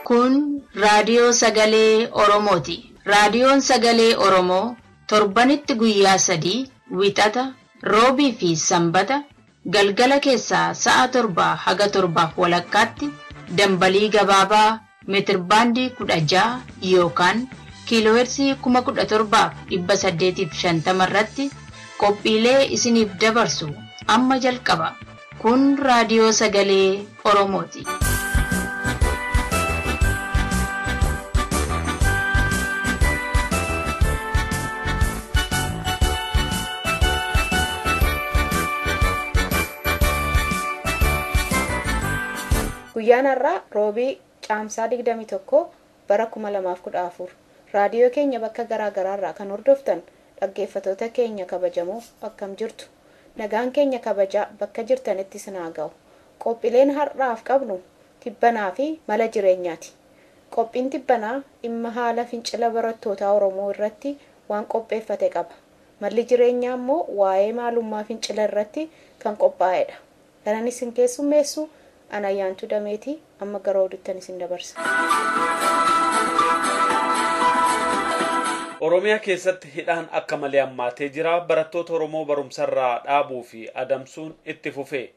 Kun raadiyoo sagalee Oromooti. Raadiyoon sagalee Oromoo torbanitti guyyaa 3 Wixata, Roobii fi Sanbata galgala keessaa sa'a 7 haga 7:30tti dambalii gabaabaa meetirbaandii 16 yookaan kiiloohertzii 17,850 irratti qophiilee isiniif dabarsu amma jalqaba. Kun raadiyoo sagalee Oromooti. Guyyaan har'aa Roobii Caamsaa 21 bara 2014 raadiyoo keenya bakka garaa garaarraa kan hordoftan dhaggeeffattoota keenya kabajamoo akkam jirtu. Nagaan keenya kabajaa bakka jirtanitti isin haa ga'u. Qophiileen har'aaf qabnu tibbanaa fi mala jireenyaati. Qophiin tibbanaa dhimma haala fincila barattoota Oromoo irratti waan qopheeffate qaba. Malli jireenyaa immoo waa'ee maalummaa fincila irratti kan qophaa'edha. Kanan isin keessummeessu ana Ayyaantuu Dameetii. Amma gara oduuttan isin dabarsa. Oromiyaa keessatti hidhaan akka malee hammaatee jira. Barattoota Oromoo barumsarraa dhaabuu fi adamsuun itti fufe.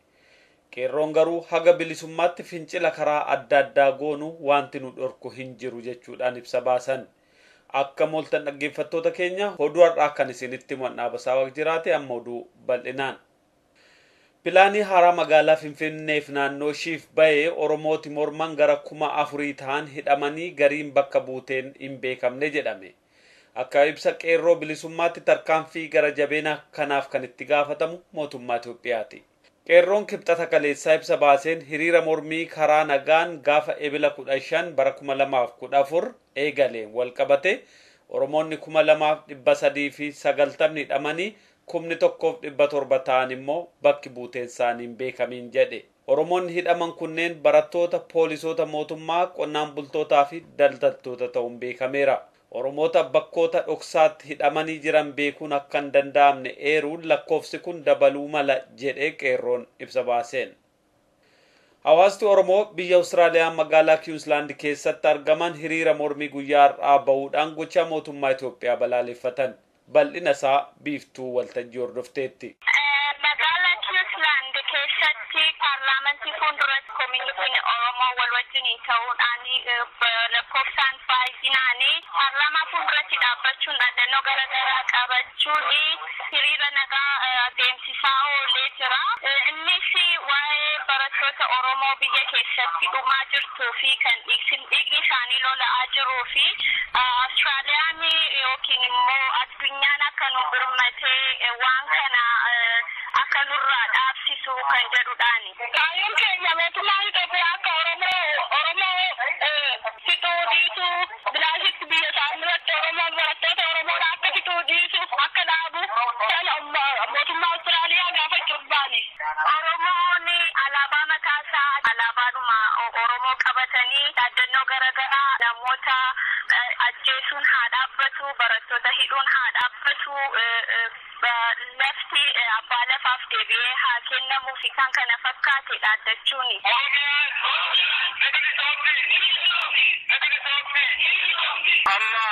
Qeerroon garuu haga bilisummaatti fincila karaa adda addaa goonu wanti nu dhorku hin jiru jechuudhaan ibsa baasan. Akka mooltan dhaggeeffattoota keenya, oduu har'aa kan isinitti himu jiraate amma oduu bal'inaan. Pilaanii haaraa magaalaa Finfinneef naannoo ishiif bahee Oromooti morman gara 4,000 ta'an hidhamanii gariin bakka buuteen hin beekamne jedhame. Akka ibsa qeerroo bilisummaatti tarkaanfii gara jabeena kanaaf kan itti gaafatamu mootummaa Itoophiyaati. Qeerroon kibxata kaleessaa ibsa baaseen hiriira mormii karaa nagaan gaafa Ebila 15 bara 2014 eegaleen wal qabate Oromoonni 2,390 hidhamanii 1,700 ta'an immoo bakki buuteen isaanii hin beekamiin jedhe. Oromoonni hidhaman kunneen barattoota, poolisoota mootummaa, qonnaan bultootaa fi daldaltoota ta'uun beekameera. Oromoota bakkoota dhoksaatti hidhamanii jiran beekuun akka hin danda'amne eeruun lakkoofsi kun dabaluu mala jedhee qeerroon ibsa baaseen. Hawaasni Oromoo biyya Awustiraaliyaa magaalaa Kiwiinslaand keessatti argaman hiriira mormii guyyaa har'aa bahuudhaan gochaa mootummaa Itoophiyaa balaaleffatan. Bal'ina isaa Biiftuu Waltajjii hordofteetti. Magaalaa Kiwiinslaand keessatti paarlaamantii fuulduratti koominitiin Oromoo wal wajjin ta'uudhaan lakkoofsaan baay'inaan paarlaamaa fuulduratti dhaabbachuun dhaadannoo garaagaraa qabachuun hiriira nagaa adeemsisaa oolee jira. Innis waa'ee barattoota Oromoo biyya keessatti dhumaa jirtuu fi kan dhiigni isaanii lola'aa jiruu fi Awustiraaliyaan yookiin immoo addunyaan akka nu birmatee waan kana akka nurraa dhaabsisu kan jedhudhaani. Kaayyoon keenya mootummaan Itoophiyaa akka Oromoo fixuu dhiisuu, bilaashitti biyya isaanii irratti Oromoon barattoota Oromoon akka fixuu dhiisu akka dhaabu sana mootummaa Awustiraaliyaa gaafachuuf baane. Oromoon alaabaa mataa isaa alaabaadhuma Oromoo qabatanii dhaaddannoo garaagaraa namoota ajjeesuun haa dhaabbatu, barattoota hidhuun haa dhaabbatu, lafti abbaa lafaaf deebi'ee haa kennamuu fi kan kana fakkaate dhaaddachuuni. Amma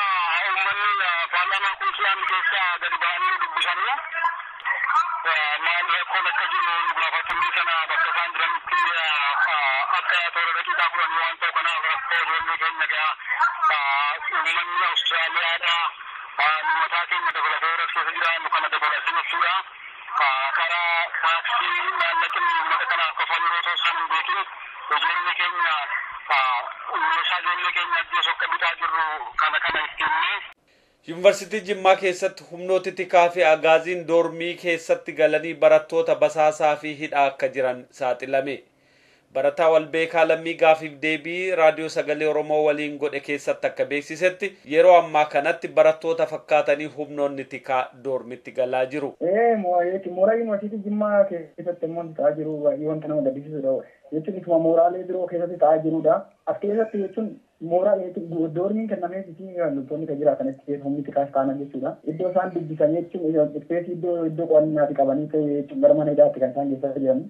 uummanni paarlaamaa Kuwiinslaand keessaa gadi ba'anii dubbisanii maal rakkoon akka jiru nu gaafatanii sana bakka isaan jiranitti akka toora daqiiqaa 10 waan ta'u kanaaf rakkoo ijoollee keenya gaa uummanni Awustiraaliyaadha nu mataa keenya dabalatee keessa jiraannu kana dabalatee jechuudha. Karaa taaksii maallaqni uummata kanaaf kafalu otoo isaan hin beekin ijoollee keenya meeshaa ijoollee keenya ajjeesu akka bitaa jirru kana kana ittiin. Yuunivarsiitii Jimmaa keessatti humnooti tikaa fi agaaziin doormii keessatti galanii barattoota basaasaa fi hidhaa akka jiran saaxilame. Barataa Walbeekaa Lammii gaafiif deebii raadiyoo sagalee Oromoo waliin godhe keessatti akka beeksisetti yeroo ammaa kanatti barattoota fakkaatanii humnoonni tikaa doormitti galaa jiru. Mooraa yuunivarsiitii Jimmaa keessatti immoo ta'aa jiru baay'ee wanta nama gaddisiisudha. Jechuun isuma mooraalee biroo keessatti ta'aa jirudha. As keessatti jechuun Mooraa doormiin kennamee fi loltoonni kan jiraatan achi keessa humni xiqqaas taanan jechuudha. Iddoo isaan dubbisan jechuun ispeesii iddoo qo'annaati qabanii jechuun gara mana hidhaatti kan isaan geessaa jiran.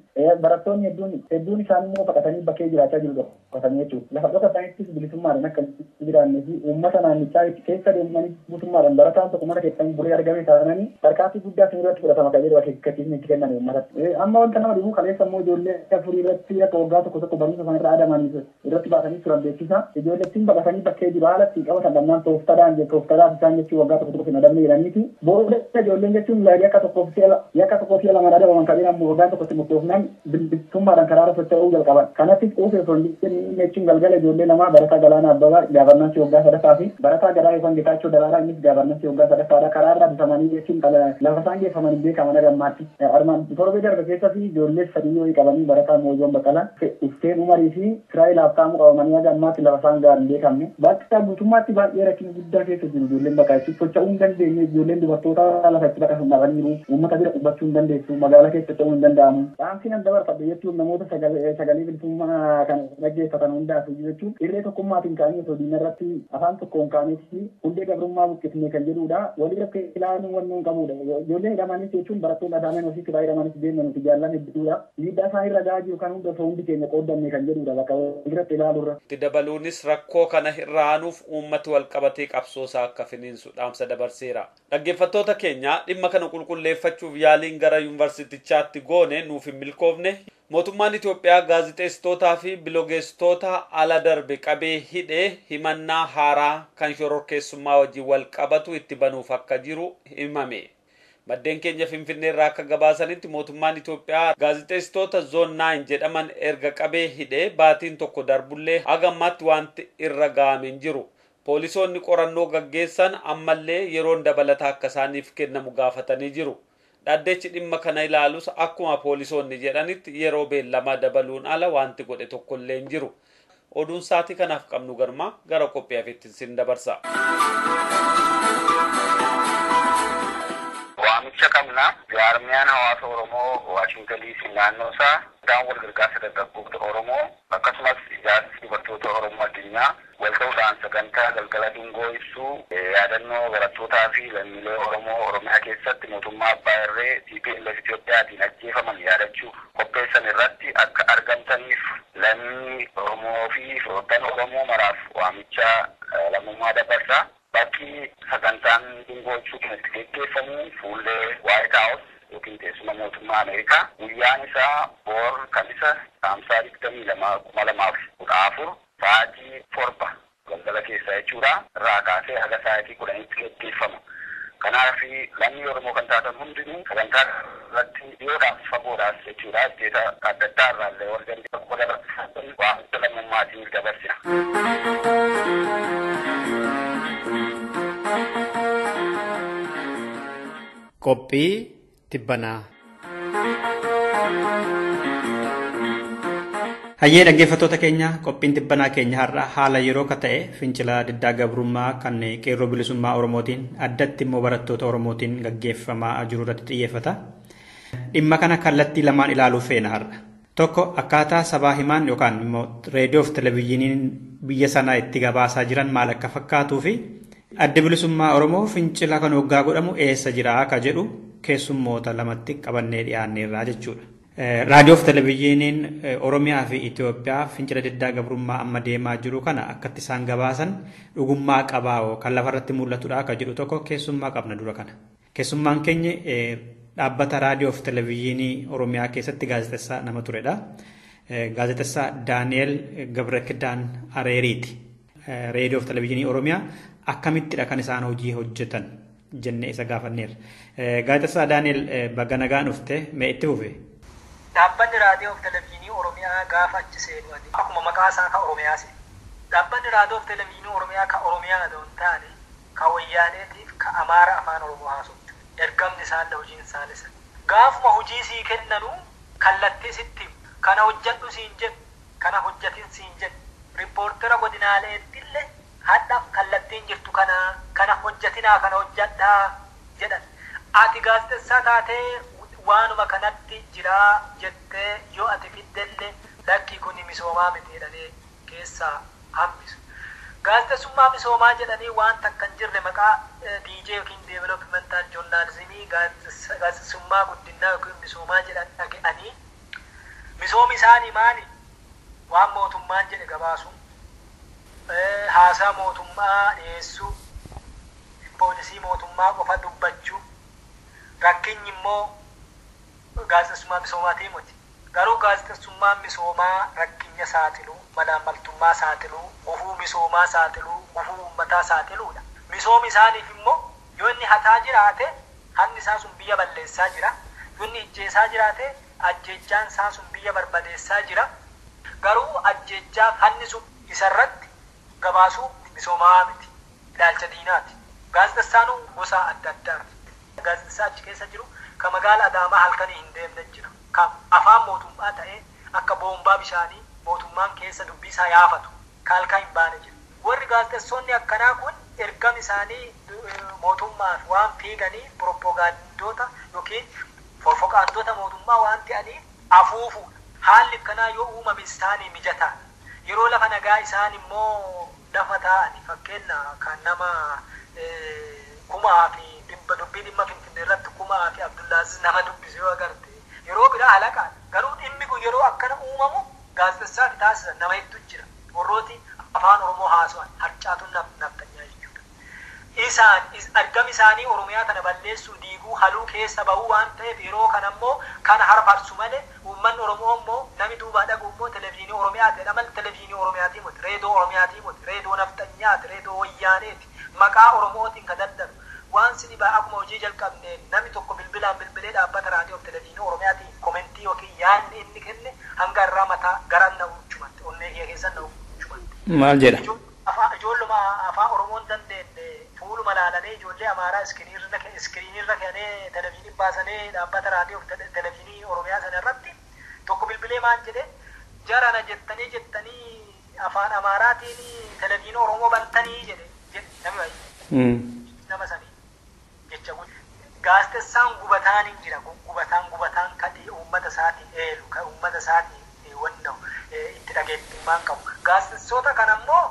Barattoonni hedduun isaanii immoo baqatanii bakkee jiraachaa jiru dhokatanii jechuudha. Lafa dhokataniittis bilisummaadhaan akka jiraannee fi uummata naannichaa keessa deemanii guutummaadhaan barataan tokko mana keessatti bulee argame taananii tarkaanfii guddaa isin irratti fudhatama kan jedhu akeekkachiisni itti kennan uummatatti. Amma wanta nama dhibu kaleessa immoo ijoollee afurii irratti akka waggaa tokko tokko barumsa sana irra adaman irratti baasanii turan beeksisa. Ijoollettiin baqatanii bakkee jiru haala ittiin qabatan dhabnaan tooftadhaan isaan jechuun waggaa tokko tokko hin adamne jedhaniiti. Booda ijoolleen jechuun yakka tokkoo fi lama adabaman kan jedhamu waggaa tokkotti murtoofnaan bilisummaadhaan karaa irra socho'uu jalqaban. Kanattis quufee osoo hin jechuun galgala ijoollee lamaa barataa Galaanaa Abbabaa gaafannaansii waggaa sadaffaa fi barataa Gadaa yookaan Getaachoo Daraaraa innis gaafannaansii waggaa sadaffaadha. Karaa irraa bitamanii jechuun lafa isaan geeffaman hin beekaman hagammaatti. Armaan torbee darbe keessa fi ijoollee sadii yoo qabanii barataa Moozoon Baqqalaa, Ufteen Umarii fi Israa'el Habtaamuu qabamanii haga ammaatti lafa isaan gahan hin beekamne. Bakka guutummaatti baay'ee rakkina guddaa keessa jiru ijoolleen bakka jechuun socho'uu hin dandeenye ijoolleen dubartoota lafa itti baqatan dhabaniiru. Uummata bira qubbachuu hin dandeessu magaalaa keessa socho'uu hin danda'amu. Dhaamsi nan dabarfadhe jechuun namoota sagalee bilisummaa kan dhaggeeffatan hundaaf jechuun irree tokkummaatiin ka'anii osoo diina irratti afaan tokkoon ka'aniiti hundee gabrummaa buqqifne kan jedhudha. Walirratti ilaaluun wanni hin qabudha. Ijoolleen hidhamanis jechuun barattoonni adaameen ofiitti baay'ee hidhamanis deemna nuti jaallan hedduudha. Miidhaa isaan irra gahaa jiru kan hunda osoo hundi keenya qooddanne kan jedhudha bakka walirratti ilaaluurra. Itti dabaluunis rakkoo kana irra aanuuf uummati wal qabatee qabsoosaa akka finiinsu dhaamsa dabarseera. Dhaggeeffattoota keenya dhimma kana qulqulleeffachuuf yaaliin gara yuunivarsiitichaatti goone nuuf hin milkoofne. Mootummaan Itoophiyaa gaazixeessitootaa fi bilogeessitoota ala darbe qabee hidhee himannaa haaraa kan shororkeessummaa wajjin wal qabatu itti banuuf akka jiru himame. Maddeen keenya Finfinnee irraa akka gabaasanitti mootummaan Itoophiyaa gaazixeessitoota Zoon 9 jedhaman erga qabee hidhee baatiin tokko darbullee haga ammaatti wanti irra ga'ame hin jiru. Poolisoonni qorannoo gaggeessan ammallee yeroon dabalataa akka isaaniif kennamu gaafatanii jiru. Dhaddeechi dhimma kana ilaalus akkuma poolisoonni jedhanitti yeroo beellamaa dabaluun ala wanti godhe tokkollee hin jiru. Oduun sa'aatii kanaaf qabnu garmaa gara qophii hafeetti sin dabarsa. Waamicha qabna. Jaarmiyaan hawaasa Oromoo Waashintan DC naannoo isaa daan wal gargaarsa dargaggoota Oromoo akkasumas ijaarsi dubartoota Oromoo addunyaa wal ta'uudhaan sagantaa galgala dungoo ibsuu yaadannoo barattootaa fi lammiilee Oromoo Oromiyaa keessatti mootummaa Abbaa Irree TPLF Itoophiyaatiin ajjeefaman yaadachuuf qopheessan irratti akka argamtaniif lammii Oromoo fi firoottan Oromoo maraaf waamicha lammummaa dabarsa. Bakki sagantaan dungoo ibsuu kun itti geggeeffamu fuullee White House yookiin teessuma mootummaa Ameerikaa. Guyyaan isaa boor kamisa caamsaa 22 2014 sa'aatii 7 galgala keessa jechuudha. Irraa kaasee haga sa'aatii 10tti geggeeffama. Kanaaf lammii Oromoo kan taatan hundinuu sagantaa irratti dhiyoodhaaf fagoodhaaf jechuudha. Isteeta adda addaa irraallee wal danda'u waamicha lammummaatiin dabarsina. Qophii tibbanaa. Hayyee dhaggeeffattoota keenya qophiin tibbanaa keenya har'a haala yeroo ka ta'e fincila diddaa gabrummaa kan qeerroo bilisummaa Oromootiin addatti immoo barattoota Oromootiin gaggeeffamaa jiru irratti xiyyeeffata. Dhimma kana kallattii lamaan ilaaluu feena har'a. Tokko akkaataa sabaa himaan yookaan immoo reediyoo fi televezyiiniin biyya sanaa itti gabaasaa jiran maal akka fakkaatuu fi adda bilisummaa Oromoo fincila kan hoggaa godhamu eessa jira akka jedhu keessummoota lamatti qabannee dhiyaanneerra jechuudha. Raadiyoo fi televezyiiniin Oromiyaa fi Itoophiyaa fincila diddaa gabrummaa amma deemaa jiru kana akkatti isaan gabaasan dhugummaa qabaa kan lafarratti mul'atudha akka jedhu tokko keessummaa qabna dura kana. Keessummaan keenya dhaabbata raadiyoo fi televezyiinii Oromiyaa keessatti gaazexessaa nama turedha. Gaazexessaa Daani'el Gabrakidaan Areeriiti. Reediyoo fi televezyiinii Oromiyaa akkamittidha kan isaan hojii hojjetan jennee isa gaafanneerra. Gaazexessaa Daani'el baga nagaan dhufte mee itti fufe? Dhaabbanni raadiyoo fi televezyiinii Oromiyaa gaafa achi seenu akkuma maqaa isaa ka Oromiyaa seenu. Dhaabbanni raadiyoo fi televezyiinii Oromiyaa ka Oromiyaa otoo hin taane ka Wayyaaneetiif ka Amaara afaan Oromoo haasoftu. Ergamni isaan hojiin isaan isa. Gaafuma hojii sii kennanu kallattii sitti kana hojjedhu siin jedhu kana hojjetin siin jedhu riippoortera godinaaleetti illee hadha kallattiin jirtu kana hojjetinaa kana hojjedhaa jedhan. Ati gaazexessaa taatee waanuma kanatti jiraa jettee yoo ati fiddellee lakkii kun misoomaa miti jedhanii keessaa hambisu. Gaazexeessummaa misoomaa jedhanii waan takka hin jirre maqaa DJ yookiin developmental journalismii gaazexeessummaa guddinaa yookiin misoomaa jedhan dhaga'anii misoomi isaanii maali? Waan mootummaan jedhe gabaasu, haasaa mootummaa dhiyeessuu, poolisii mootummaa qofa dubbachuu, rakkinni immoo gaazexeessummaa misoomaatii miti. Garuu gaazexeessummaan misoomaa rakkinya saaxiluu, malaammaltummaa saaxiluu, gufuu misoomaa saaxiluu, gufuu uummataa saaxiluudha. Misoomi isaaniif immoo yoo inni hataa jiraate hanni isaa sun biyya balleessaa jira. Yoo inni ijjeesaa jiraate ajjeechaan isaa sun biyya barbadeessaa jira. Garuu ajjeechaaf hanni sun isarratti gabaasuu misoomaa miti. Ilaalcha diinaati. Gaazexeessaanuu gosa adda addaati. Gaazexeessaa achi keessa jiru kan magaala Adaamaa halkanii hin deemne jira. Kan afaan mootummaa ta'ee akka boombaa bishaanii mootummaan keessa dubbii isaa yaafatu kan halkan hin baane jira. Warri gaazexeessonni akkanaa kun ergam isaanii mootummaaf waan fiiganii pirooppogaandoota yookiin forfoqaantoota mootummaa waan ta'anii afuufuudha. Haalli akkanaa yoo uumame isaanii mijataa. Yeroo lafa nagaa isaan immoo lafa taa'ani fakkeenya kan nama kumaa fi dhibba dubbii dhimma Finfinnee irratti kumaa fi Abdullaaziz nama dubbisu yoo agarte yeroo biraa halaqaadha. Garuu dhimmi kun yeroo akkana uumamu gaazexeessaa fi taasisan nama hedduu jira. Warrooti afaan Oromoo haasa'an harcaatuun naftanyaa jechuudha. Isaan argam isaanii Oromiyaa kana balleessuu diiguu haluu keessa bahuu waan ta'eef yeroo kana immoo kana harfarsu malee uummanni Oromoo immoo nami duubaa dhagu immoo televezyiinii Oromiyaati jedha malee televezyiinii Oromiyaatii miti reedoo Oromiyaatii miti reedoo naftanyaati reedoo wayyaaneeti maqaa Oromootiin kan daddabu. Waan si dhibaa akkuma hojii jalqabne namni tokko bilbilaan bilbilee dhaabbata raadiyoo fi televezyiinii Oromiyaatiin komentii yookiin yaadni inni kenne hanga irraa mataa gara na huccumatte onnee kiyya keessa na huccumatte. Maal jedha? Ijoolluma afaan Oromoon dandeenye fuuluma laalanii ijoollee Amaaraa iskiriinirra kennee televezyiinii baasanii dhaabbata raadiyoo fi televezyiinii Oromiyaa sana irratti tokko bilbilee maal jedhe jarana jettanii afaan Amaaraatiin televezyiinii Oromoo bantanii jedhe namni baay'ee. Nama sanii jecha gaazexeessaan gubataan hin jira gubataan kan uummata isaatiin eelu kan uummata isaatiin wanna itti dhageettummaan qabu gaazexeessota kan ammoo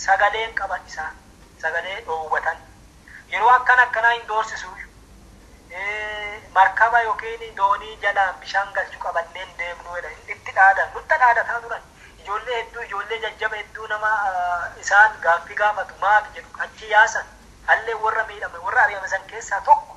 sagaleen qaban isaan sagalee dhoowwatan yeroo akkan akkanaa hin doorsisu markaba yookiin doonii jalaan bishaan galchu qabanneen deemnu jedha itti dhaadan nutti dhaadataa turan ijoollee hedduu ijoollee jajjaba hedduu nama isaan gaaffii gaafatu maaf jedhu achi yaasan allee warra miidhame warra ari'ame san keessaa tokko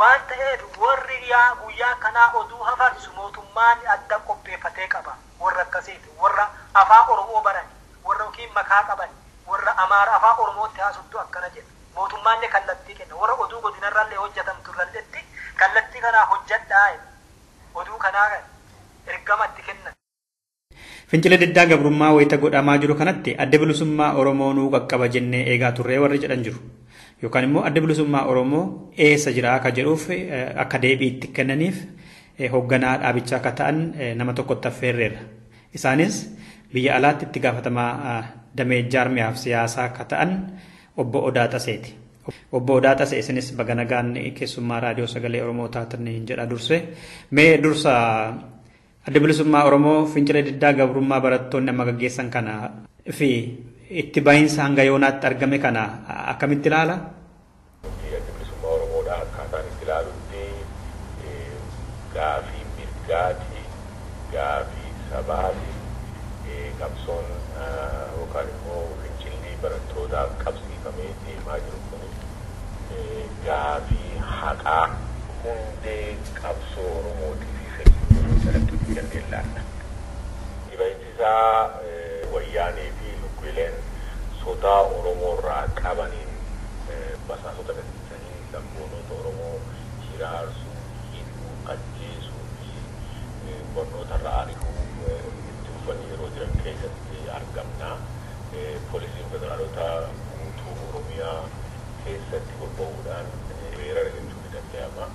waan ta'eef warri guyyaa kanaa oduu hafarsu mootummaan adda qopheeffatee qaba warra akkasiiti warra afaan Oromoo baran warra yookiin makaa qaban warra Amaara afaan Oromootti haasoftu akkana jedha mootummaallee kallattii kenna warra oduu godinarrallee hojjetamturralletti kallattii kanaa hojjedhaa oduu kanaa ergamatti kenna. Fincila diddaa gabrummaa wayita godhamaa jiru kanatti adda bilisummaa Oromoo nuu qaqqaba jennee eegaa turree warri jedhan jiru. Yookaan immoo adda bilisummaa Oromoo eessa jira akka jedhuuf akka deebii itti kennaniif hoogganaa dhaabichaa akka ta'an nama tokkotti affeerreerra. Isaanis biyya alaatti itti gaafatamaa damee jaarmiyaaf siyaasaa akka ta'an obbo Odaa Xaseeti. Obbo Odaa Xasee isinis baga nagaan keessummaa raadiyoo sagalee Oromoo taataniin jedha dursee. Mee dursa adda bilisummaa Oromoo fincila diddaa gabrummaa barattoonni amma gaggeessan kana fi itti bahiinsa hanga yoonaatti argame kana akkamitti ilaala? Adda bilisummaa Oromoodhaa akkaataan itti ilaalutti gaafii mirgaati, gaafii sabaati, qabsoon yookaan immoo fincilli barattootaaf qabsiifamee deemaa jiru kun gaafii haqaa hundee qabsoo Oromootii fi fedhii jalatti dandeellaadha. Dhibainsi isaa wayyaanee fi lukkiileen sodaa Oromoo irraa qabaniin basaasota gadhiisanii sabboonota Oromoo hiraarsuu, hidhuu, ajjeesuu fi barnoota irraa ari'uu itti dhufanii yeroo jiran keessatti argamna. Poolisiin federaalota guutuu Oromiyaa keessatti bobba'uudhaan weerara jechuun ni danda'ama.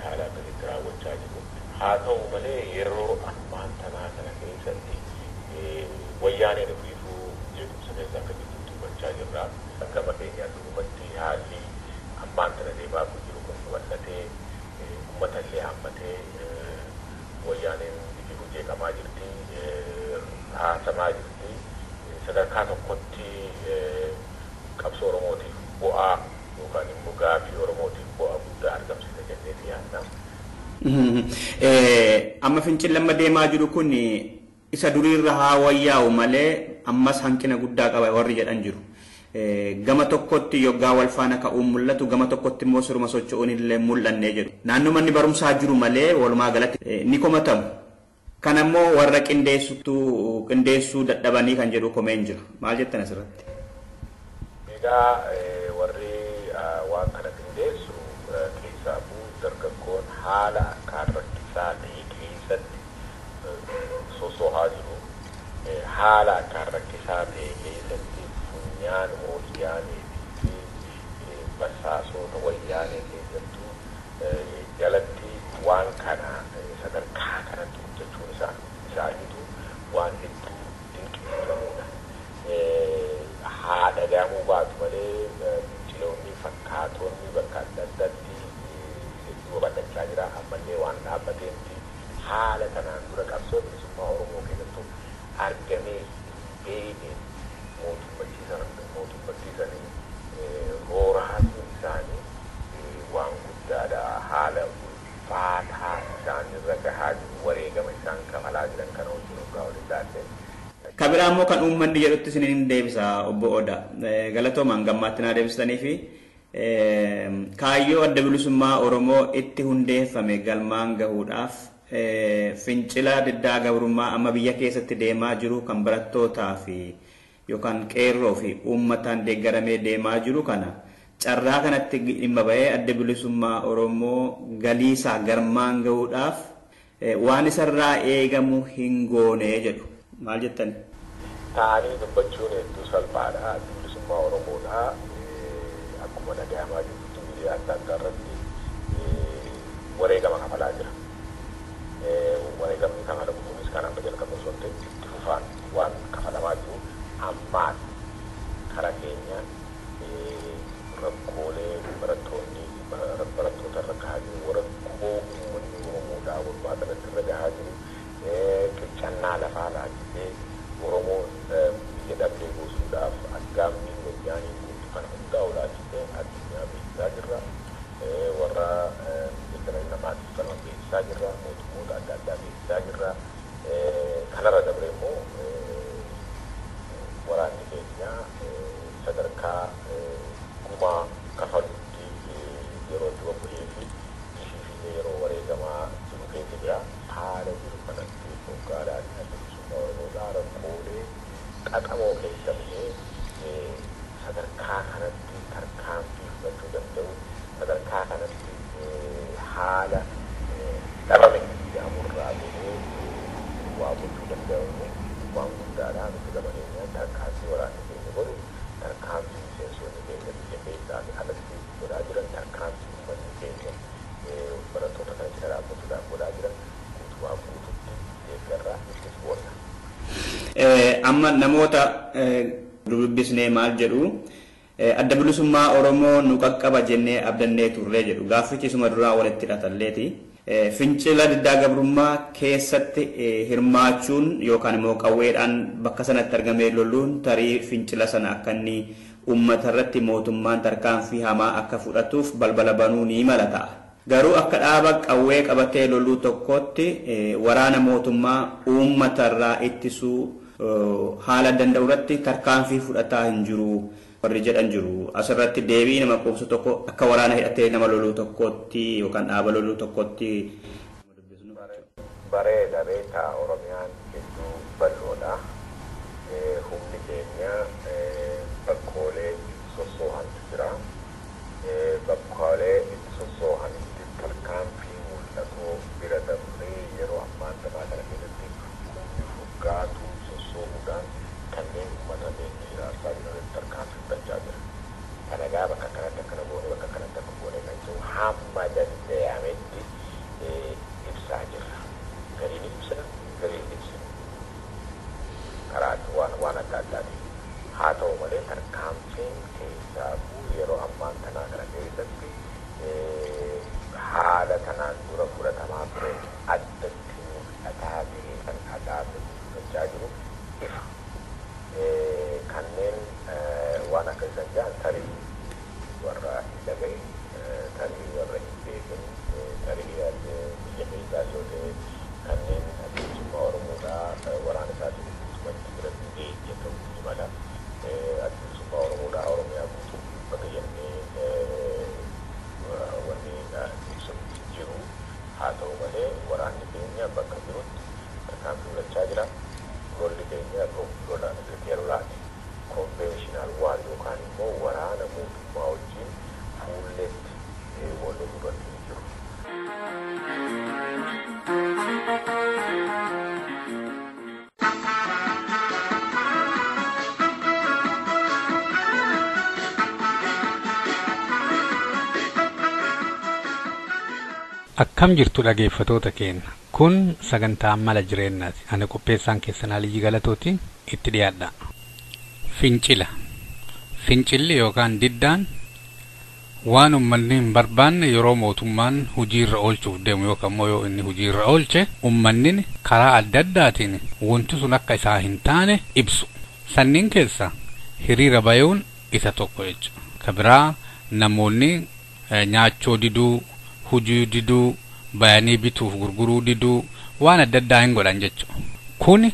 Haala akkasitti raawwachaa jiru. Haa ta'u malee yeroo ammaan tanaa kana keessatti wayyaaneen ofiifuu jeequmsa keessa akka jirtutti hubachaa jirra. Gama keenyaan dhugumatti haalli ammaan tana deemaa jiru kun babal'atee uummata illee hammatee wayyaaneen ifiifuu jeeqamaa jirti, haasamaa jirti. Sadarkaa tokkotti qabsoo Oromootiif bu'aa yookaan immoo gaaffii Oromootiif bu'aa guddaa argamsiisa jennee yaadna. Amma fincilli amma deemaa jiru kun isa duriirra haa wayyaa'u malee ammas hanqina guddaa qaba warri jedhan jiru. Gama tokkotti yoggaa wal faana ka'uun mul'atu, gama tokkotti immoo siruma socho'uun illee mul'annee jedhu. Naannoo manni barumsaa jiru malee walumaa galatti ni komatamu. Kan ammoo warra qindeessuu dadhabanii kan jedhu komeen jira. Maal jettan asirratti? Egaa warri waan kana qindeessu keessaafuu dargaggoon haala akkaan rakkisaa ta'e keessatti sosohaa jiru. Haala akkaan rakkisaa ta'e keessatti funyaan wayyaanee fi basaasota wayyaanee keessattuu jalatti waan kana sadarkaa kanatti hojjechuun isaaniitu waan hedduu dinqisiifamuudha. Haa dhagahamuu baatu malee finciloonni fakkaatonni bakka adda addaatti hedduu babal'achaa jira. Ammallee waan dhaabbateetti haala kanaan dura qabsoo bilisummaa Oromoo keessattuu argamee hin beekne mootummachiisanii rooraasuun isaanii waan guddaadha. Haala ulfaataa isaanirra gahaa jiru, wareegama isaan kafalaa jiran kana wajjin hoggaa waliin ilaalle. Kabiraa immoo kan uummanni jedhutti isiniin deebisa obbo Odaa. Galatoomaan gammaatti naa deebistanii fi kaayyoo adda bilisummaa Oromoo itti hundeeffame galmaan gahuudhaaf fincila diddaa gabrummaa amma biyya keessatti deemaa jiru kan barattootaa fi yookaan qeerroo fi uummataan deeggaramee deemaa jiru kana carraa kanatti dhimma ba'ee adda bilisummaa Oromoo galiisaa galmaan gahuudhaaf waan isarraa eegamu hin goone jedhu. Maal jettani? Taa'anii dubbachuun hedduu salphaadha. Adda bilisummaa Oromoodha. Akkuma dhagahamaa jirtutti miidiyaa adda addaa irratti wareegama kafalaa jira. Wareegamni kafalamu kunis kan amma jalqabe osoo hin ta'in itti fufaan waan kafalamaa jiru ammaas karaa keenya rakkoolee barattoonni barattoota irra gahaa jiru, rakkoo uummanni Oromoodhaa walumaa galatti irra gahaa jiru, qircannaa lafaa laalchisee Oromoo biyya dhabdee buusuudhaaf aggaammii wayyaanii guutuu kana hundaa olaalchisee addunyaa beeksisaa jirra. Warra mirga namaatiif falman beeksisaa jirra. Mootummoota adda addaa beeksisaa jirra. Kanarra dabre immoo waraanni keenya sadarkaa gumaa kafalutti yeroo itti bobba'ee fi ishiifillee yeroo wareegamaa jiru keessa jira. Haala jiru kanatti hoggaadhaan adda bilisummaa Oromoodhaa rakkoolee xaxamoo keessa bahee sadarkaa kanatti tarkaanfii fudhachuu danda'u, sadarkaa kanatti haala dhabame jedhamurraa bahee waa gochuu danda'u waan guddaadha. Nuti gama keenyaan tarkaanfii waraanni keenya godhu, tarkaanfii miseensonni keenya biyya keessaa fi alatti godhaa jiran, tarkaanfii uummanni keenya barattoota kana cina dhaabbachuudhaaf godhaa jiran guutumaa guututti deeggarraa ittis boonna. Amma namoota dubbisnee maal jedhu adda bilisummaa Oromoo nu qaqqaba jennee abdannee turree jedhu gaaffichi isuma duraa walitti hidhatalleeti. Fincila diddaa gabrummaa keessatti hirmaachuun yookaan immoo qawweedhaan bakka sanatti argamee loluun tarii fincila sana akka inni uummata irratti mootummaan tarkaanfii hamaa akka fudhatuuf balbala banuu ni mala ta'a. Garuu akka dhaaba qawwee qabatee loluu tokkotti waraana mootummaa uummatarraa ittisuu haala danda'u irratti tarkaanfii fudhataa hin jiru warri jedhan jiru. Asirratti deebii nama quubsu tokko akka waraana hidhatee nama loluu tokkotti yookaan dhaaba loluu tokkotti. Bareeda beekaa Oromiyaan hedduu bal'oodha. Humni keenya bakkoolee itti sossoohantu jira. Bakkoolee itti sossoohanitti tarkaanfii mul'atoo bira dabree yeroo ammaa kana keessatti humni furgaatu sossoohuudhaan kanneen uummata keenya hiraarsaa jiran tarkaanfii fudhachaa jira. Kana egaa bakka kanatti akkana goone, bakka kanatti akka goone kan jiru hamma danda'ametti ibsaa jirra. Gariin ibsina, gariin ibsina. Karaa waan adda addaatiin. Haa ta'u malee tarkaanfiin keessaafuu yeroo ammaan tanaa kana keessatti haala kanaan dura fudhatamaa ture addatti mul'ataa ta'e kan dhaabbatu fudhachaa jiru ifa. yoo ta'e kanneen adda bilisummaa Oromoodhaa waraana isaatiin guutumatti bira hin geenye ta'uu ni mala. Adda bilisummaa Oromoodhaa Oromiyaa guutuu bakka jennee wanni ibsamu hin jiru. Haa ta'u malee waraanni keenya bakka jirutti tarkaanfii fudhachaa jira. Lolli keenya lola riphee lolaati. Konvenshinal waar yookaan immoo waraana mootummaa wajjin fuulletti wal loluu irratti hin jiru. Akkam jirtu dhageeffatoota keenya. Kun sagantaa mala jireenyaati. Ani qopheessaan keessan Aliyyi Galatooti itti dhiyaadha. Fincila. Fincilli yookaan diddaan waan uummanni hin barbaanne yeroo mootummaan hojiirra oolchuuf deemu yookaan immoo yoo inni hojiirra oolche uummanni karaa adda addaatiin wanti sun akka isaa hin taane ibsu. Sanniin keessa hiriira bayuun isa tokko jechuudha. Ka biraa namoonni nyaachoo diduu, hojii diduu, bayanii bituuf gurguruu diduu waan adda addaa hin godhan jechuudha. Kun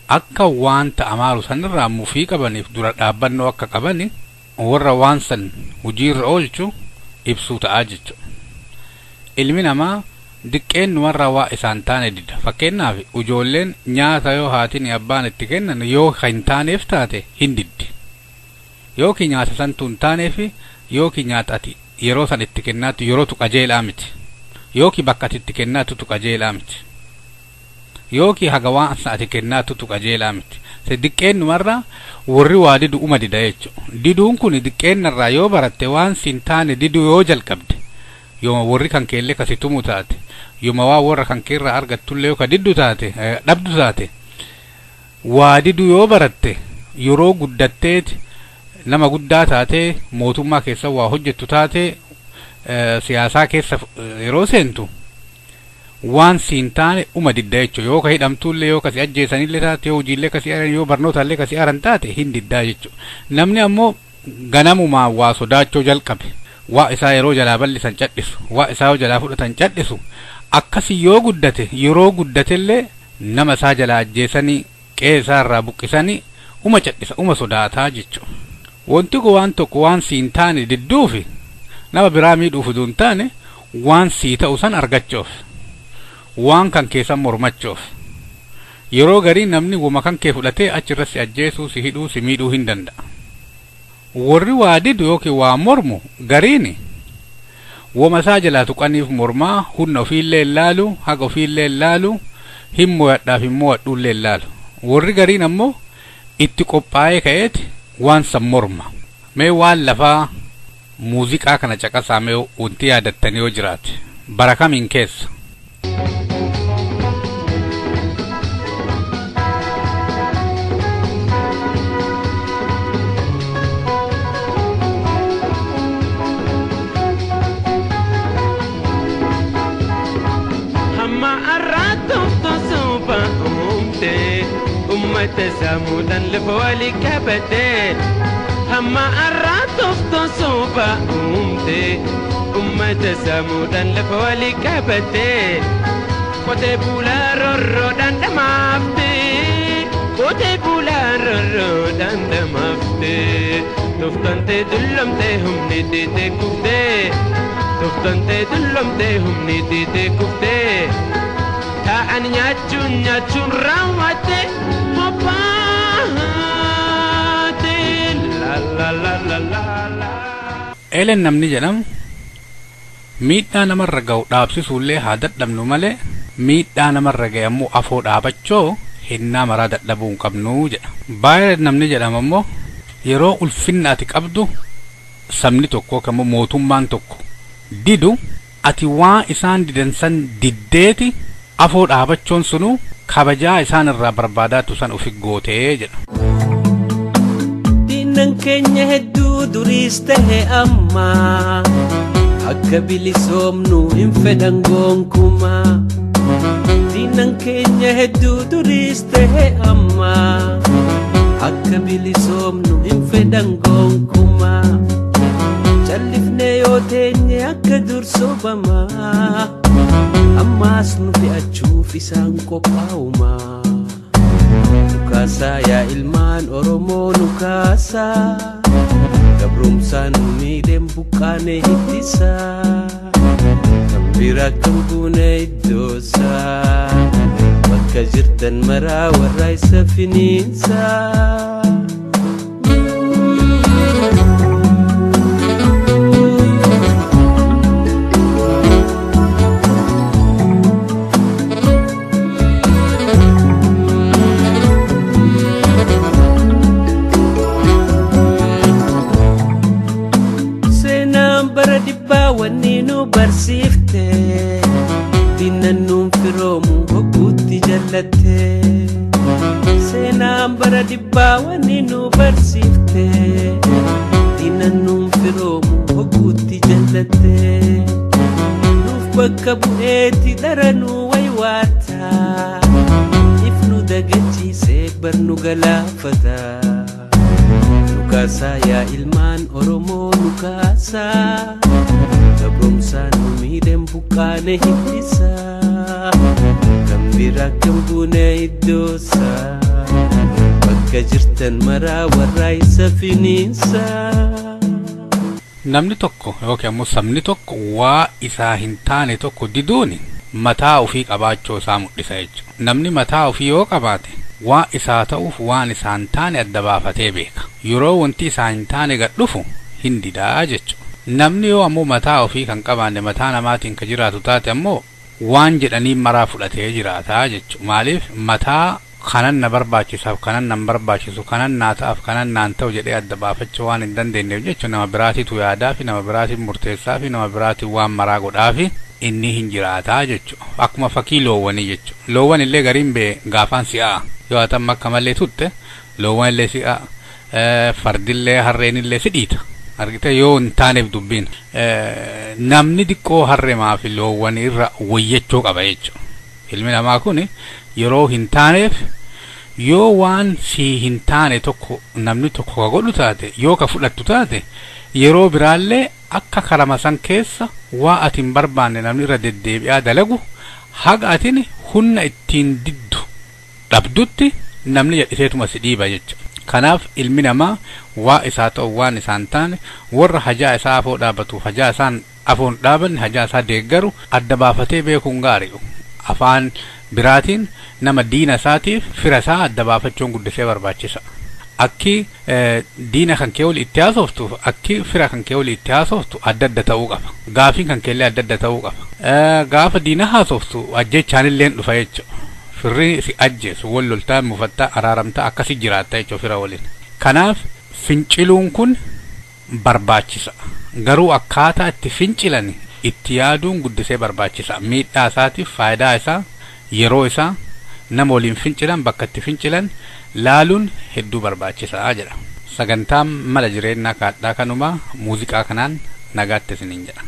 akka wanta amaaru sanirraa mufii qabaniif dura dhaabbannoo akka qabani warra waan san hojiirra oolchu ibsuu ta'aa jechuudha. Ilmi namaa diqqeennumarraa waa isaan taane dida. Fakkeenyaaf ijoolleen nyaata yoo haatiin abbaan itti kennan yoo hin taaneef taate hin diddi. Yookiin nyaata santu hin taaneef yookiin nyaata ati yeroo san itti kennaatu yerootu qajeelaa miti. Yookiin bakka ati itti kennaatutu qajeelaa miti. Yookiin haga waan ati kennaatutu qajeelaa miti. Se diqqeennumarraa warri waa didu uma dida jechuudha. Diduun kun diqqeennarraa yoo baratte waan siin taane diduu yoo jalqabde yooma warri kan keellee kasi tumu taate yooma waa warra kan keerraa argattullee yoo ka diddu taate dhabdu taate waa diduu yoo baratte yeroo guddatteeti nama guddaa taate mootummaa keessa waa hojjettu taate siyaasaa keessa yeroo seentu waan siin taane uma didda jechuudha. Yoo ka hidhamtuullee yoo kasi ajjeesanillee taate yoo hojiillee kasi aran yoo barnootaallee kasi aran taate hin diddaa jechuudha. Namni ammoo ganamumaa waa sodaachoo jalqabe waa isaa yeroo jalaa bal'isan cadhisu waa isaa yoo jalaa fudhatan cadhisu akkasi yoo guddate yeroo guddatellee nama isaa jalaa ajjeesanii qe'ee isaa irraa buqqisanii uma cadhisa uma sodaataa jechuudha. Wanti kun waan tokko waan siin taane didduufi nama biraa miidhuuf utuu hin taane waan sii ta'u san argachuuf waan kan keessan mormachuuf yeroo garii namni wama kan kee fudhatee achirra si ajjeesuu si hidhuu si miidhuu hin danda'a. Warri waa didu yookiin waa mormu gariini wama isaa jalaa tuqaniif mormaa humna ofiillee hin laalu haga ofiillee hin laalu hin mo'adhaaf hin mo'adhuullee hin laalu. Warri gariin ammoo itti qophaa'ee ka'eeti waan san morma. Mee waan lafaa muuziqaa kana caqasaa mee wanti yaadattanii yoo jiraate bara kamiin keessa. Samuudhaan lafa walii qabatee hamma har'aa tooftaan soba uumte uummata samuudhaan lafa walii qabatee qotee bulaa rorroodhaan dhamaafte qotee bulaa rorroodhaan dhamaafte tooftaan ta'e dullomte humni teetee kufte tooftaan ta'e dullomte humni teetee kufte taa'an nyaachuun nyaachuun raawwatte. Eelen namni jedhamu miidhaa namarra ga'u dhaabsisuullee haa dadhabnu malee miidhaa namarra ga'e ammoo afoo dhaabachoo hinnaa maraa dadhabuu hin qabnu jedha. Baay'ee namni jedhamu ammoo yeroo ulfinna ati qabdu sabni tokko yookaan mootummaan tokko didu ati waan isaan didan san diddeeti afoo dhaabachoon sunuu kabajaa isaan irraa barbaadaatu san ofi gootee jedha. Diinnan keenya hedduu duriis tahe amma akka bilisoomnu hin fedhan gonkumaa. Diinnan keenya hedduu duriis tahe amma akka bilisoomnu hin fedhan gonkumaa. Callifnee yoo teenye akka dur sobamaa. Ammaas nu fe'achuuf isaan qophaa'uma. Nukaasaa yaa ilmaan Oromoo nukaasaa. Gabrumsaan nu miidheen buqqaane ittisaa. Kan bira kan buune iddoosaa. Bakka jirtan maraa warra isa finiinsaa. Bara dhibbaa wanni nu barsiifte diinnan nuun firoomu hogguutti jallatte. Seenaan bara dhibbaa wanni nu barsiifte diinnan nuun firoomu hogguutti jallatte. Nuuf bakka bu'eetti daranuu waywaata if nu dagachiisee bar nu galaafata. Nukaasaa yaa ilmaan Oromoo nukaasaa. Gabrumsaan nu miidheen buqqaane hittisaa. Kan bira kan buune iddoosaa. Bakka jirtan maraa warra isa finiinsaa. Namni tokko yookiin ammoo sabni tokko waa isaa hin taane tokko diduuni mataa ofii qabaachuu isaa mul'isa jechuudha. Namni mataa ofii yoo qabaate waa isaa ta'uuf waan isaa hin taane adda baafatee beeka. Yeroo wanti isaa hin taane gad dhufu hin didaa jechuudha. Namni yoo ammoo mataa ofii kan qabaanne mataa namaatiin ka jiraatu taate ammoo waan jedhanii maraa fudhatee jiraataa jechuudha. Maaliif mataa kanan na barbaachisaaf kanan nan barbaachisu kanan naa ta'aaf kanan naan ta'u jedhee adda baafachuu waan hin dandeenyeef jechuudha. Nama biraatiitu yaadaa fi nama biraatiin murteessaa fi nama biraatiin waan maraa godhaa fi inni hin jiraataa jechuudha. Akkuma fakkii loowwanii jechuudha. Loowwan illee gariin bee gaafaan si'aa. Yoo ati amma akka malee tutte loowwan illee si'aa, fardillee harreenillee si dhiita. Argite yoo hin taaneef dubbiin namni xiqqoo harreemaa fi loowwan irra wayyachuu qaba jechuudha. Ilmi namaa kun yeroo hin taaneef yoo waan si hin taane tokko namni tokko ka godhu taate yoo ka fudhattu taate yeroo biraallee akka karama san keessa waa ati hin barbaanne namni irra deddeebi'aa dalagu haga atin humna ittiin diddu dhabdutti namni jedhiseetuma si dhiiba jechuudha. Kanaaf ilmi namaa waa isaa ta'u waan isaan taane warra hajaa isaa afoo dhaabbatuuf hajaa isaan afoon dhaabanne hajaa isaa deeggaru adda baafatee beekuun gaarii. Afaan biraatiin nama diina isaatiif fira isaa adda baafachuun guddisee barbaachisa. Akki diina kan kee wali itti haasoftuuf akki fira kan kee wali itti haasoftu adda adda ta'uu qaba. Gaafiin kan keellee adda adda ta'uu qaba. Gaafa diina haasoftu ajjechaanillee dhufa jechuudha. Firri si ajjeesu wal loltaa mufattaa araaramtaa akkasi jiraatta jechuudha fira waliin. Kanaaf finciluun kun barbaachisa. Garuu akkaataa itti fincilan itti yaaduun guddisee barbaachisa. Miidhaa isaatiif faayidaa isaa yeroo isaa nama waliin fincilan bakka itti fincilan laaluun hedduu barbaachisaa jedha. Sagantaan mala jireenyaa kaadhaa kanumaa muuziqaa kanaan nagaatti isiniin jedha.